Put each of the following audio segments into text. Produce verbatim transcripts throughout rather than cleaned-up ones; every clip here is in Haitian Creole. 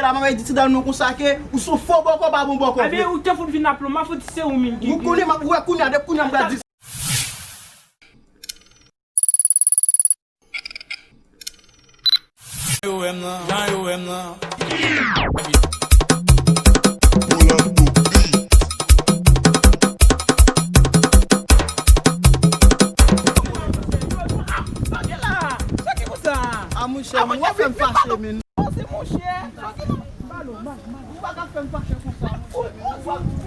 La manman di ti dam nan konsa ke ou se yon fo bòkò, pa bon bòkò. Ebyen, ou te fout vin ap lonman, fout se ou menm ki. Ou konnen, m ap wè kounye a, depi kounye a, m pral di. Jan yo wè m nan, jan yo wè m nan. A, monchè, men w ap fè m fache, men. Ou pa ka fè m fache konsa.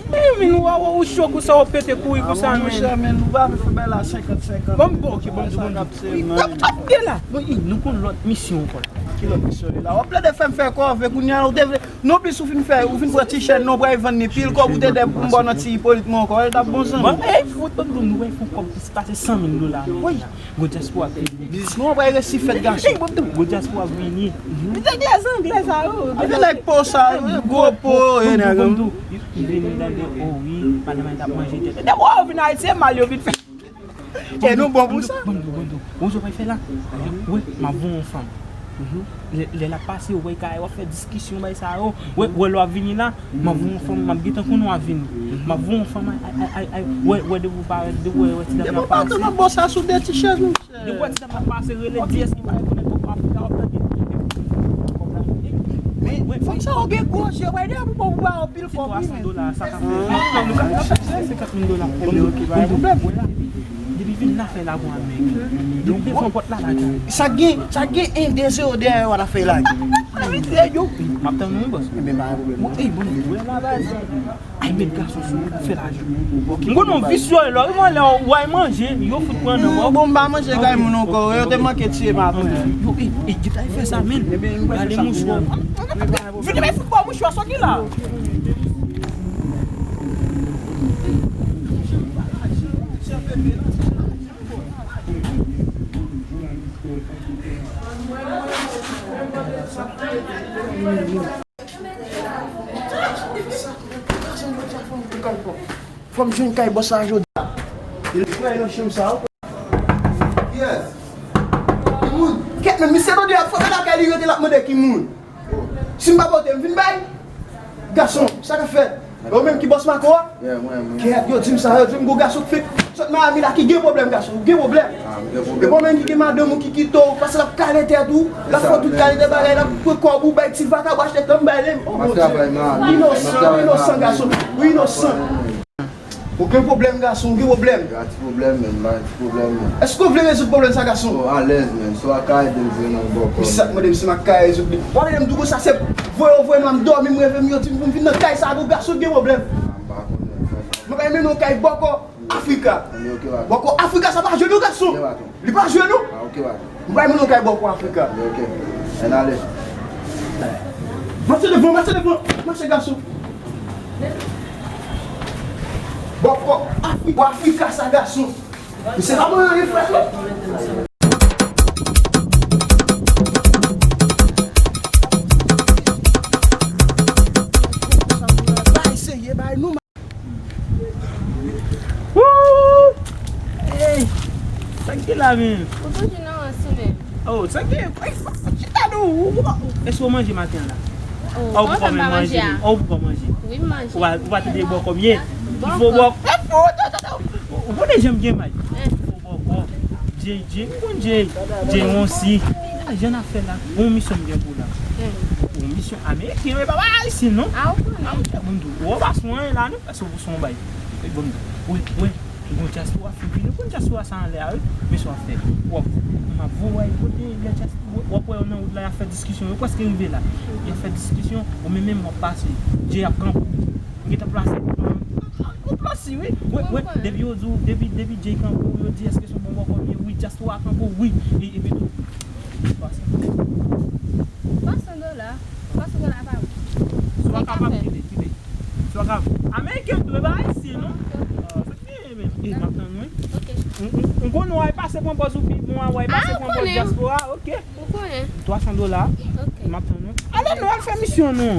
Wi, men ou, ou, ou cho konsa, ou pete kouri konsa, men. Monchè, men, ou pa vle fè bay la senkant senkant. Bon, bon, ok, bon, bon, bon. Wi, tap, tap, de la. Bon, i, nou gon lòt misyon ankò la. Ki lòt misyon li la? W ap plede fè m fè kòve, kounye a, ou te vle, non, plis ou fin fè, ou fin pran ti chèn, non, pral vann li, pil kòb ou te dèyè pou m ba w nan ti Ipolit mwen ankò, e t ap bon zanmi. Bon, e, fout, bon, bon, nou wè, fè yon kòb plis pase san mil dola, men. Wi. Gwo dyaspora ap vini. Biznis nou an pral resi fèt, gason. Gwo dyaspora ap vini. Li te gen zanglè sa yo. Avè nèg po sa, gwo po, e nèg an. Li vini tande, o wi, madanm mwen t ap manje tèt. Depi w vin Ayiti, se mal yo vin fè. Kè nou bon pou sa. Bon, bon, bon. Ou sa w pral fè la? Wi, m ap voye yon fanm. Lè, lè l ap pase, ou wè kay, w ap fè diskisyon, bay sa yo. Wè, wè lè w ap vini la, m ap voye yon fanm, m ap gentan konnen w ap vini. M ap voye yon fanm, ay, ay, ay, ay, wè, wè depi w parèt, depi w wè, wè ti dam nan pase. Depi w parèt, w ap bò sa sou de ti chèz, monchè. Depi w wè ti dam nan pase, rele D S ki pa rekonèt bòkò Afrika, w ap tande. Men, men, fanm sa yo gen gwo je, wè, depi pou w pa anpil kòb, wi, men. Twa san dola, sa ka fè. Non, nou ka, nou ka fè senkant mil dola. Ebyen, ok, pa gen pwoblèm. Depi vin nan afè la pou Ameriken. Depi devan pòt la lage. Sa gen, sa gen en de zewo dèyè yo, w ap fè lage. Misye yo. M ap tann ou, bòs. Ebyen, pa gen pwoblèm. Bon, ey, bon, wè la, baz. Ay, met gason sou ou, fè lajan. M konnen w visye, lè w rive anlè, w al manje, yo fout pran nan. Bon, m pa manje kay moun ankò, yo te manke tiye m apre. Yo, ey, ey, gentan fè sa, men. Gade mouchwa. Vini, men fout bò mouchwa, sa ki la. Fò m jwenn kay bòs la jodi a. Li kwè nan chanm sa, wi. Yes. Ki moun? Kèt, men misye tande ap frape lakay li, rete l ap mande ki moun. Si m pa pote, m vin bay. Gason, sa k ap fèt? E ou menm ki bòs Mako a? Yeah, mwen, mwen. Kèt, yo di m sa, yo di m gon gason k fèk sot Miami la ki gen pwoblèm, gason. Ou gen pwoblèm. Ah, m gen pwoblèm. E bon, menm ki gen madanm ou ki kite w, paske l ap kale tèt ou, l ap fè tout kalite bagay, l ap pran kòb ou, bay ti vakabon, achte tan, bay lem. Oh, mon Dieu. Ou inosan, ou inosan, gason. Ou inosan. Ou gen pwoblèm, gason, ou gen pwoblèm. Gen ti pwoblèm, men, m pa gen ti pwoblèm, men. Èske w vle rezoud pwoblèm sa, gason? Oh, alèz, men. Si w ka ede m jwenn yon bòkò. Ki sa k mande m si m ka rezoud li? W ap ede m tou konsa, se voye yo voye m la, m dòmi, m reve, m yo di m pou m vin nan kay sa, gon gason gen pwoblèm. Ah, m pa konnen sa. Mwen pral mennen w kay bòkò Afrika. Bòkò Afrika sa pa jwe nou, gason. Li pa jwe nou. Ah, ok, pa. M pral mennen w kay bòkò Afrika. Ok. Ann ale. Mache devan, mache devan, mache gason. Bòkò Afri-, Afrika sa gason. Misye pa mwen anyen frè. Bay serye, bay nou. Woo! Hey! Sa k gen la menm? Ou toujou nan ranse menm. Oh, sa k gen? Hey, chita non. Èske w manje maten an la? Oh, ou poko menm manje? Oh, ou poko manje? Wi, m manje. Ou pa, ou pa tande bòkò byen? Bòkò. Fò bòkò. Ou konnen jan m gen may. Fò bòkò. Jay, Jay, m konn Jay. Jay Wonsi. Jan n ap fè la. Bon misyon m gen pou la. Bon misyon ameriken, men pa ayisyen non. Ah, ou konnen. Ah, monchè, bon, ou pa swen la non. Èske w sou yon bay? Bon, wi, wi. Bon, dyaspora fin vini. Ou konn dyaspora sa anlè a, wi. Men sa w ap fè. W ap, m ap voye w al kote lè dyaspora. W ap wè yo nan wout la, y ap fè diskisyon. Yo prèske rive la. Y ap fè diskisyon. Ou menm menm w ap pase. Jay ap kanpe w. M gentan plase. Ou plase, wi. Wi, wi. Depi yo di w, depi, depi Jay kanpe w, yo di èske se yon bon bòkò byen? Wi, dyaspora kanpe w, wi. E, epi tou. Twa san. Twa san dola. Twa san dola pa bon. Si w pa kapab, kite, kite. Si w pa kapab. Ameriken tou, e pa ayisyen, non? Ah, sa k genyen menm? E, m ap tann ou, wi. Ok. M, m, m konnen w al pase pran pòz ou pi bon, w al pase pran pòz dyaspora, ok. Ou konnen. Twa san dola. Ok. M ap tann ou. Ale non, al fè misyon nou.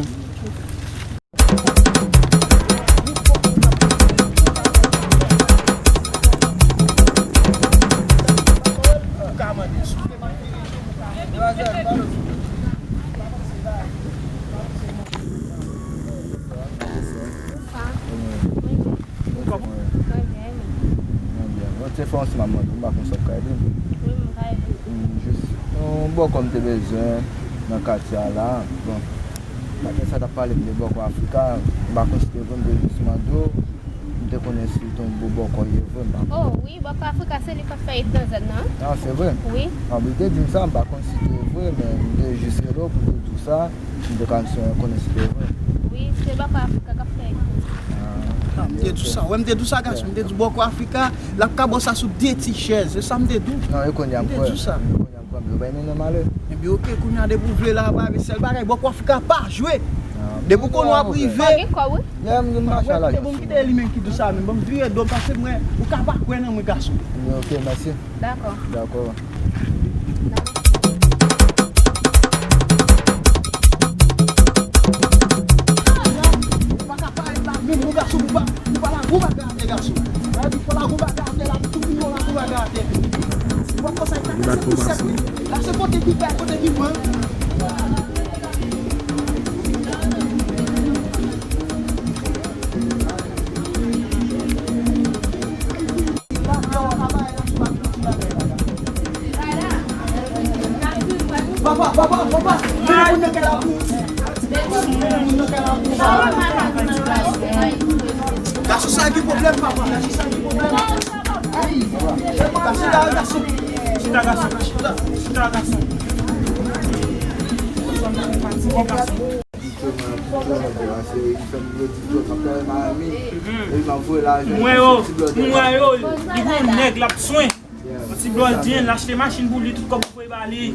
Fè yon ti manman, m pa konn sa w ka ede m. Wi, m ka ede w. Mm, jis yon bòkò m te bezwen nan katye a la. Bon, maten sa t ap pale m de bòkò Afrika, m pa konn si te vre, m te jis mande w, m te konnen si te yon bon bòkò ye vre, m pa konn. Oh, wi, bòkò Afrika se li k ap fè it nan zòn nan. Ah, se vre? Wi. Ah, li te di m sa, m pa konn si te vre, men m te jis rele w pou te di w sa. M te ka konnen si te vre. Wi, se bòkò Afrika k ap fè. Ah, m te di w sa. Wè, m te di w sa, gason. M te di w bòkò Afrika, l ap ka ba w sa sou de ti chèz. Se sa m te di w. Non, e kounye a m kwè. M te di w sa. E kounye a m kwè. Yo bay mennen m ale. Ebyen, oke, kounye a depi w vle la, pa gen sèl bagay. Bòkò Afrika pa jwe. Ah, depi w konnen w ap rive. Gen kòb, wi. Lè m gen mache a la. Bon, m kite li menm ki di w sa menm. Bon, m vire do m, paske mwen, ou ka pa kwè nan mwen, gason. Oke, mèsi. Dakò. Dakò. Ou pa ka parèt la menm, yon gason, ou pa, ou pa lage yon bagay atè, gason. Sa vle di, fò lage yon bagay atè la, tout moun lage yon bagay atè. Ou pa konsa, li ta kase pou sèk, wi. La, se kote ki pè, kote ki pran. Papa, papa, papa, vini pou nan kay la pou. Vini pou nan kay la pou, papa. Gason sa gen pwoblèm, papa. Gason sa gen pwoblèm. Gason la, gason. Chita, gason. Chita, gason. Chita, gason. M wè yo, m wè yo, li gon nèg l ap swen. Yon ti blòdyen, l achte machin pou li, tout kòb voye ba li.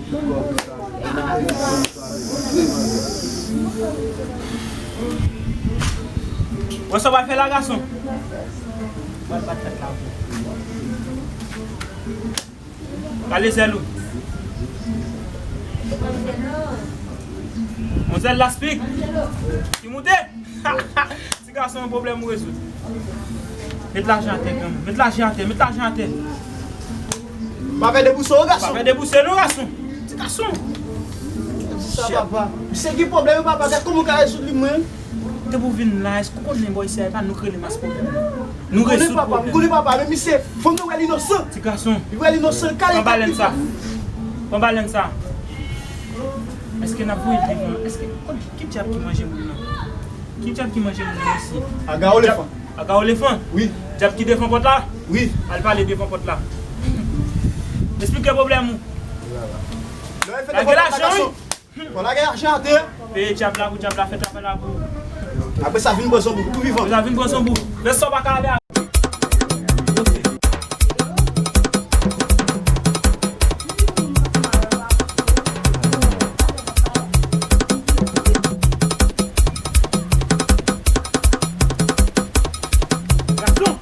Wè sa w pral fè la, gason? Pral bat tèt la pou. Gade zèl ou. Yon zèl laspik ki moute. Ti gason, yon pwoblèm ou rezoud. Met lajan atè, granmoun. Met lajan atè, met lajan atè. Pa fè debouse, non, gason. Pa fè debouse, non, gason. Ti gason. Di sa, papa. Misye gen pwoblèm, papa. Gad kòman ou ka rezoud li, mwen. Depi w vin la, èske w konnen bò isi a, e pa nou k rele mas pwoblèm nan? Nou rezoud pwoblèm. M konnen papa, men misye, fò nou wè l inosan. Ti gason. Li wè l inosan, l kale. Pran balèn sa. Pran balèn sa. Èske n ap voye l devan? Èske, ki dyab ki manje moun nan? Ki dyab ki manje moun nan isi? Aga olefan. Aga olefan? Wi. Dyab ki devan pòt la? Wi. Al pale devan pòt la. Esplike pwoblèm ou. Lage lajan, wi. Fò lage lajan atè. Peye dyab la pou dyab la fè travay la pou ou. Apre sa, vin pran zanbou, tou vivan. Apre sa, vin pran zanbou. Fè sa w pa ka ale a. Gason!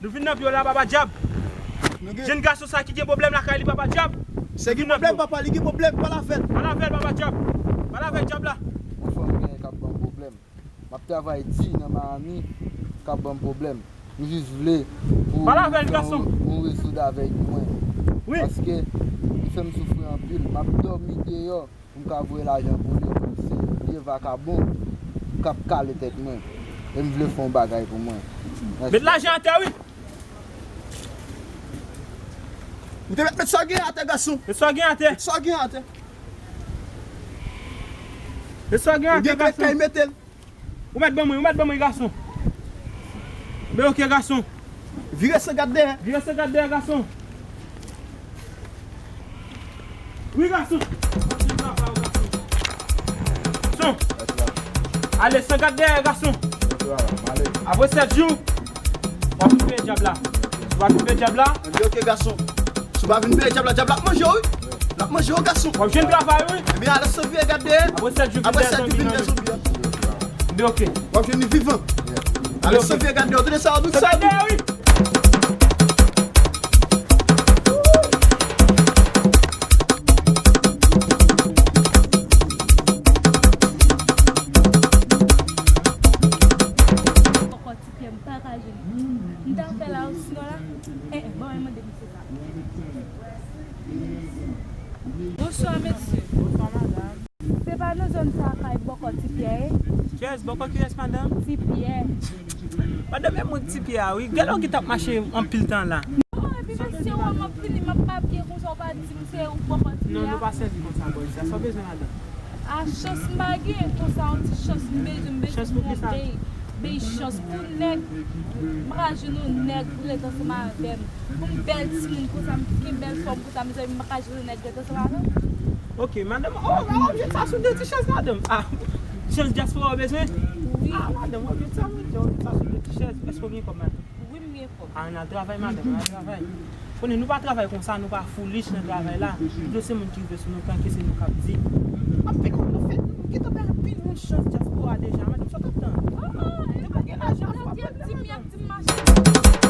Nou vin nan pye w la, papa dyab. Jenn gason sa ki gen pwoblèm lakay li, papa dyab. Se gen pwoblèm, papa, li gen pwoblèm, pale avè l. Pale avè l, papa dyab. Pale avè dyab la. Yon fanm genyen k ap ban m pwoblèm. M ap travay di nan Miami, k ap ban m pwoblèm. M jis vle pou yon rezoud avèk mwen. Paske li fè m soufri anpil. M ap dòmi deyò. Pou m ka voye lajan pou li, se vye vakabon k ap kale tèt mwen. E m vle fè yon bagay pou mwen. Met lajan atè, wi. Ou te mèt met sa w gen atè, gason. Met sa w gen atè. Met sa w gen atè. Met sa w gen atè, gason. Ou gen kay, mete l. Ou mèt ban mwen, ou mèt ban mwen, gason. Ben, oke, gason. Vire san gad dèyè. Vire san gad dèyè, gason. Wi, gason. Gason. Ale, san gad dèyè, gason. Apre sèt jou, w ap vin peye dyab la. W ap vin peye dyab la. Ebyen, oke, gason. Si w pa vin peye dyab la, dyab la ap manje w, wi. L ap manje w, gason. W ap jwenn travay, wi. Ebyen, ale san vire gad dèyè. Apre sèt jou, vin dèyè zanmi an. Ebyen, oke. W ap jwenn li vivan. Ale san vire gad dèyè. Ou tande sa, w ap di sa, wi. Ti Pyè, m pa ka jwenn. M ta fè la, sinon la. Eh, eh, bon, mwen mande misye sa. Bonswa, mesye. Bonswa, madanm. Se pa nan zòn sa a kay bòkò Ti Pyè ye? Kiyès? Bòkò kiyès, madanm? Ti Pyè. Madanm, e mwen k ti pye a, wi. Gade w ki t ap mache anpil tan la. Oh, epi mesye, w ap fini, m ap papye konsa, w pa di m se ou k pran ti pye a. Non, nou pa sèvi konsa, bòy. Sa, sa w bezwen, madanm? A chans m pa gen konsa, yon ti chans m bezwen, m bezwen pou yon bèy, bèy chans pou nèg, m pa ka jwenn yon nèg pou ret ansanm avè m. Pou m bèl timoun konsa, m gen bèl fòm konsa, mezanmi, m pa ka jwenn yon nèg ret ansanm avè m. Ok, madanm, oh, oh, w ap jwenn sa sou de ti chèz, madanm. Ah, chèz dyaspora w bezwen? Wi. Ah, madanm, w ap jwenn sa, wi, w ap jwenn sa sou de ti chèz. Èske w gen kòb, madanm? Wi, m gen kòb. Ah, ann al travay, madanm, ann al travay. Konnen nou pa travay konsa, nou pa foolish nan travay la. Nou se moun ki rive sou nou, tanke se nou k ap di. Ap fè kòb nou fè, nou gentan bay anpil moun chans dyaspora deja, madanm, sa w t ap tann? Oh, oh, e pa gen lajan, fò w ap di m, y ap di m mache.